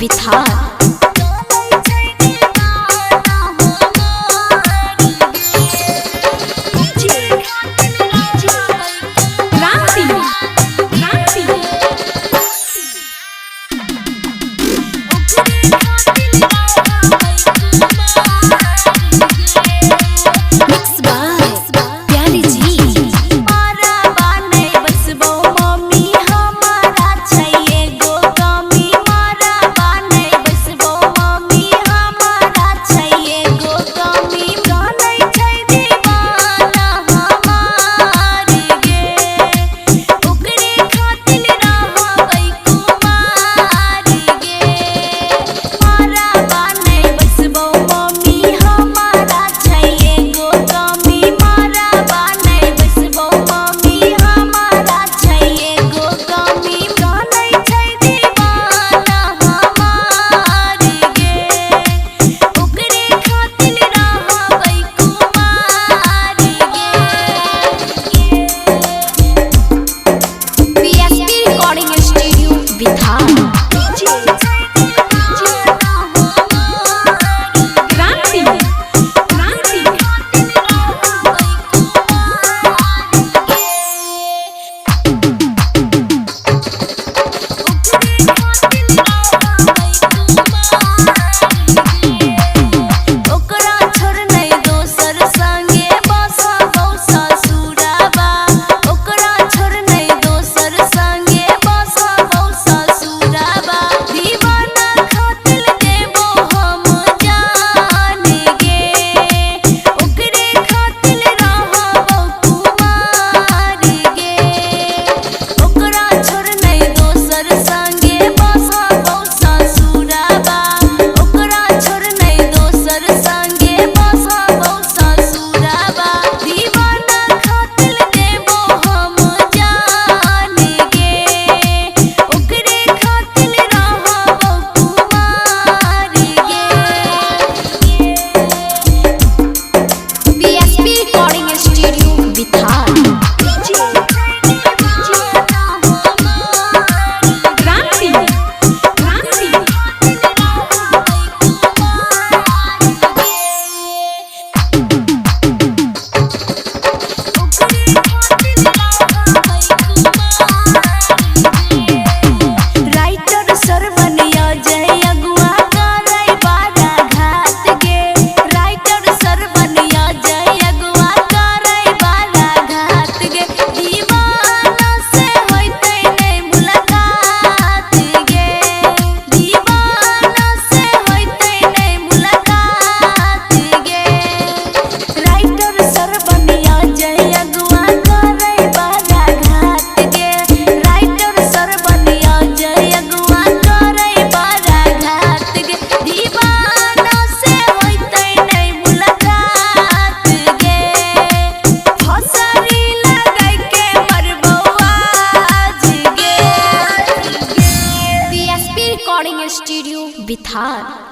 बिथार। क्रांति क्रांति mix by Pyari ji. PSP recording studio Bithar. Kranti Kranti ओकरा छोड़नै दोसर संगे बसबौ ससुरबा, ओकरा छोड़नै दोसर संगे बसबौ ससुरबा। दीवाना खातिर देबो हम जान गे, ओकरे खातिर रहबौ कुमार गे। ओकरा छोड़नै दोसर संगे बसबौ ससुरबा, ओकरा छोड़नै दोसर संगे बसबौ ससुरबा। दीवाना खातिर देबो हम जान गे, ओकरे खातिर रहबौ कुमार गे। PSP recording studio Bithar. Kranti Kranti writer Sarwan Ajay अगुआ करै बारा घात गे, राइटर सरवन अजय अगुआ करै बारा घात गे। दीवाना से होइतै नै मुलाकात गे, दीवाना से होइतै नै मुलाकात गे। राइटर सरवन अजय अगुआ करै बारा घात गे, राइटर सरवन अजय अगुआ करै बारा घात गे। दीवाना से होइतै नै मुलाकात गे, फसरी लगाइ के मरबौ आज गे। PSP recording studio बिथार।